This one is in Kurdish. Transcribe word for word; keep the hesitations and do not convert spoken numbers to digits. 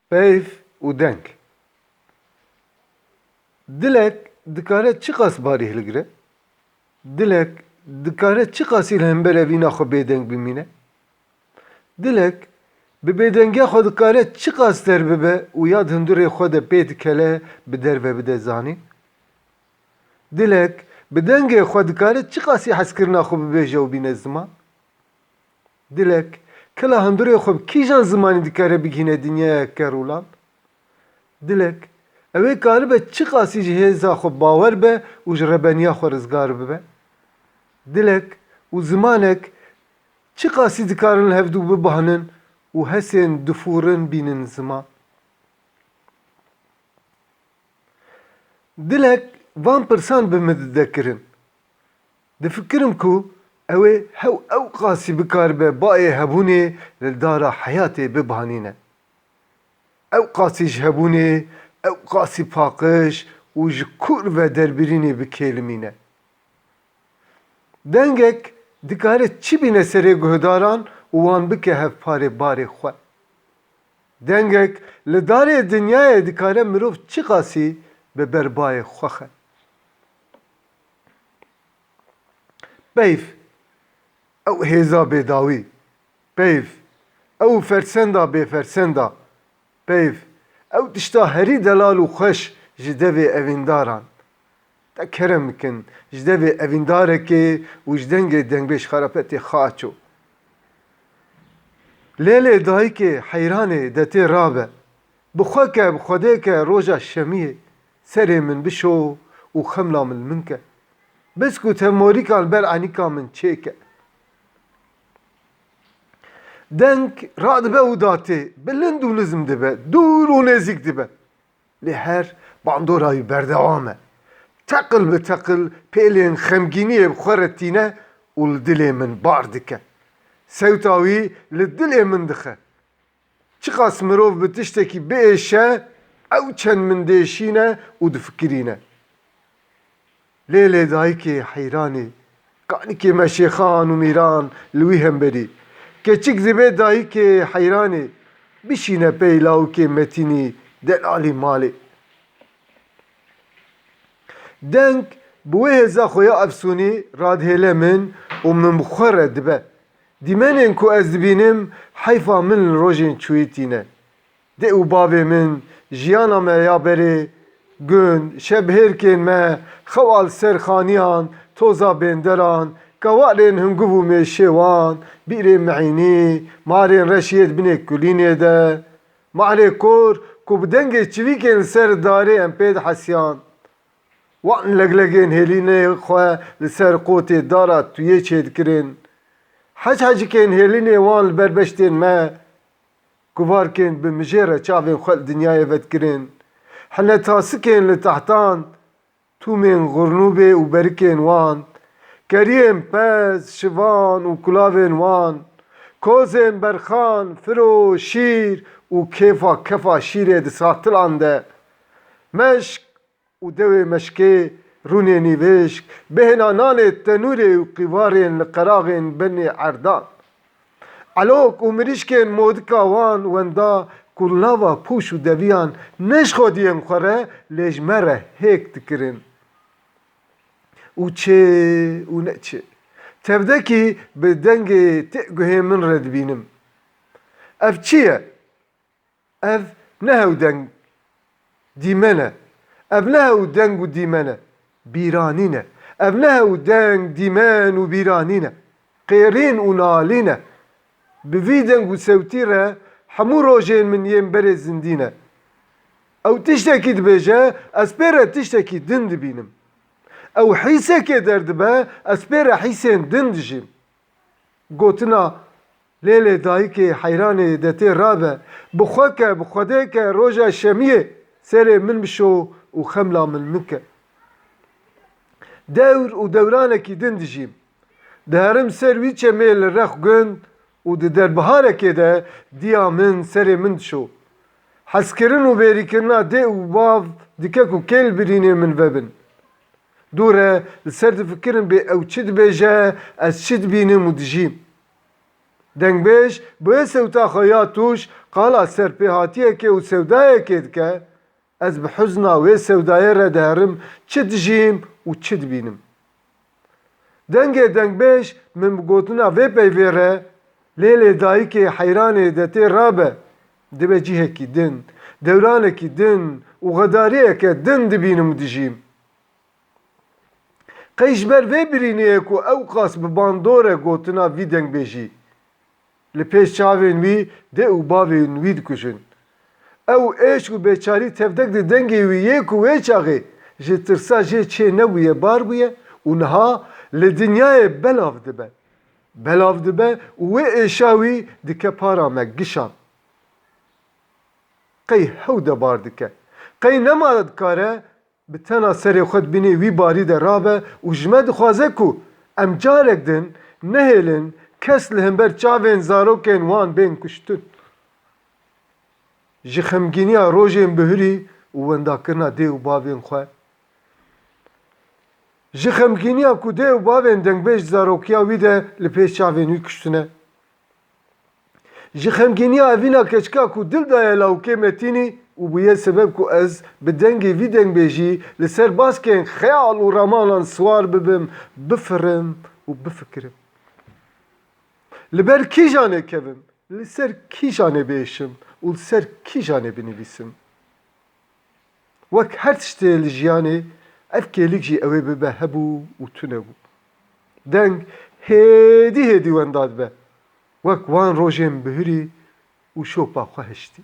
Peyv û deng. Dilek dikare çiqas barî hilgire? Dilek dikare çiqasî li hember evîna xwe bêdeng bimîne? Dilek bi bêdengiya xwe dikare çiqas derbibe û ya di hundirê xwe de pê dikele, bi derve bide zanîn? Dilek bi dengê xwe dikare çiqasî hezkirina xwe bibêje û bîne ziman? Dilek kela hundirê xwe bi kîjan zimanî dikare bigihîne dinyaya ker û lal? Dilek, ew ê karibe çiqasî ji hêza xwe bawer be û ji rebeniya xwe rizgar bibe? Dilek û zimanek çiqasî dikarin li hevdû bibahnin û hesên difûrin bînin ziman? Dilek van pirsan bi min dide kirin. Difikirim ku ew ê hew ew qasî bikaribe bayê hebûnê li dara heyatê bibanîne. Ew qasî ji hebûnê, ew qasî paqij û ji kûr ve derbirînê bikêlimîne. Dengek dikare çi bîne serê guhdaran û wan bike hevparê barê xwe? Dengek li darê dinyayê dikare mirov çiqasî bi berbayê xwe xe? Peyv, ew hêza bêdawî. Peyv, ew fersenda bêfersenda. Peyv, ew tişta herî delal û xweş ji devê evîndaran. Te kerem bikin, ji devê evîndarekê û ji dengê dengbêj xerepetê xaço. Lê lê dayikê heyranê de tê rabe. Bi xwe ke, bi Xwedê ke roja şemiyê serê min bişo û xemla min li min ke. Bes ku te morîka li ber enîka min çêke. Deng radibe û datê, bilind û nizm dibe, dûr û nêzîk dibe. Lê her bandora wî berdewam e. Teqil bi teqil pêlên xemgîniyê bi xwe re tîne û li dilê min bar dike. Sewta wî li dilê min dixe. Çiqas mirov bi tiştekî biêşe, ew çend min diêşîne û difikirîne. Lê lê dayikê heyranê, kanikê me şêxan û mîran li wî hemberî. Keçik dibe dayikê heyranê, bişîne pey lawikê metînî, delalî malê. Deng bi wê hêza xwe ya efsûnî radihêle min û min bi xwe re dibe. Dîmenên ku ez dibînim, heyfa min li rojên çûyî tîne. Dê û bavê min, jiyana me ya berê, gund, şebhêrkên me, xewa li ser xaniyan, toza bênderan, kewarên hunguv û mêşê wan, bîrê mihînî, marên reş yê di binê kulînê de, mahrê kor ku bi dengê çivîkên li ser darê em pê dihesiyan. Wan leglegên hêlînê xwe li ser qotê dara tuyê çêdikirin. Hec hecikên hêlînê wan li ber beştên me, kuvarkên bi mijê re çavên xwe li dinyayê vedikirin. Hine tasikên li tehtan, tûmên xurnûbê û berikên wan, keriyên pez, şivan û kulavên wan, kozên berxan, firo, şîr û kêfa kefa şîrê di satilan de. Meşk û dewê meşkê, rûnê nîvêşk, bêhna nanê tenûrê û qîvarên li qeraxên benê erdan. Elok û mirîşkên modika wan wenda ku li nava pûş û deviyan ne ji xwediyên xwe re lê ji me re hêk dikirin. Û çê û neçê. Tevdekî bi dengê tê guhê min re dibînim. Ev çi ye? Ev ne hew deng dîmen e. Ev ne hew deng û dîmen e. Bîranîn e. Ev ne hew deng, dîmen û bîranîn e. Qêrîn û nalîn e. Bi vî deng û sewtî re hemû rojên min yên berê zindî ne. Ew tiştekî dibêje, ez pê re tiştekî din dibînim. Ew hîsekê derdibe, ez pê re hîsên din dijîm. Gotina lê lê dayikê heyranê de tê rabe, bi xwe ke, bi Xwedê ke roja şemiyê serê min bişo û xemla min min ke. Dewr û dewranekî din dijîm. Diherim ser wî çemê li rex gund û di derbiharekê de diya min serê min dişo. Hezkirin û bêrîkirina dê û bav dike ku kê li birînê min vebin. Dû re li ser difikirim bê ew çi dibêje, ez çi dibînim û dijîm. Dengbêj bi wê sewta xwe ya tûj qala serpêhatiyekê û sewdayekê dike, ez bi huzna wê sewdayê re diherim çi dijîm û çi dibînim. Dengê dengbêj min bi gotina vê peyvê re lê lê dayikê heyranê de tê rabe, dibe cihekî din, dewranekî din û xedariyeke din dibînim û dijîm. Qey ji ber vê birînê ye ku ew qas bi bandor e gotina vî dengbêjî. Li pêş çavên wî dê û bavên wî dikujin. Ew êşk û bêçarî tevdek di dengê wî yê ku wê çaxê ji tirsa jê çê nebûye bar bûye û niha li dinyayê belav dibe. Belav dibe û wê êşa wî dike para me gişa. Qey hew de bar dike. Qey nema dikare bi tena serê xwe di bînê wî barî de rabe û ji me dixwaze ku em carek din nehêlin kes li hember çavên zarokên wan bên kuştin. Ji xemgîniya rojên bihurî û wendakirina dê û bavên xwe. Ji xemgîniya ku dê û bavên dengbêj di zarokiya wî de li pêş çavên wî kuştine. Ji xemgîniya evîna keçika ku dil daye lawikê Metînî û bûye sebeb ku ez bi dengê vî dengbêjî li ser baskên xeyal û ramanan siwar bibim, bifirim û bifikirim. Li ber kîjanê kevim, li ser kîjanê biêşim û li ser kîjanê binivîsim. Wek her tiştê li jiyanê, ev kêlik jî ew ê bibe hebû û tune bû. Deng hêdî hêdî wenda dibe. Wek wan rojên bihurî û şopa xwe hiştî.